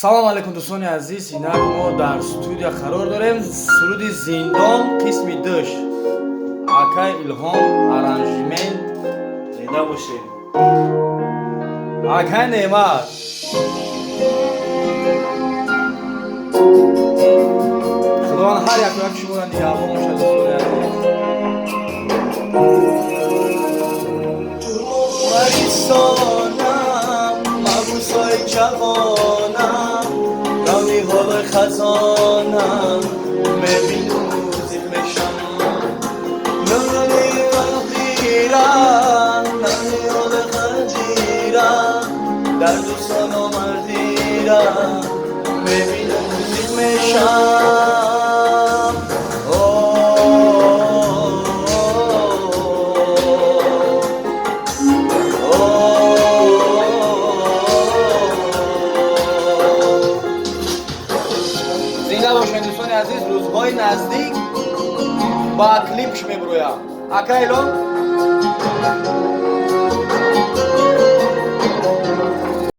Салом алейкум, дӯстони азиз. Инак мо дар студия қарор дорем. Суруди «Зиндон» қисми душ, акай Илҳом аранжимент. Зинда бошед. Акай Неъмат. Худованд ҳар яку як шуморо нигаҳбон бошад, дӯстони азиз. Марисонам, мабусои ҷавонам, равни ҳолои хазонам, мебину зиқ мешам. Нури вақирам, ҳоли ханҷирам, дар дӯстон номардирам, мебину зиқ мешам. Зинда бошед, дӯстони азиз. Рӯзҳои наздик ба клипш мебуроям, ака Илон.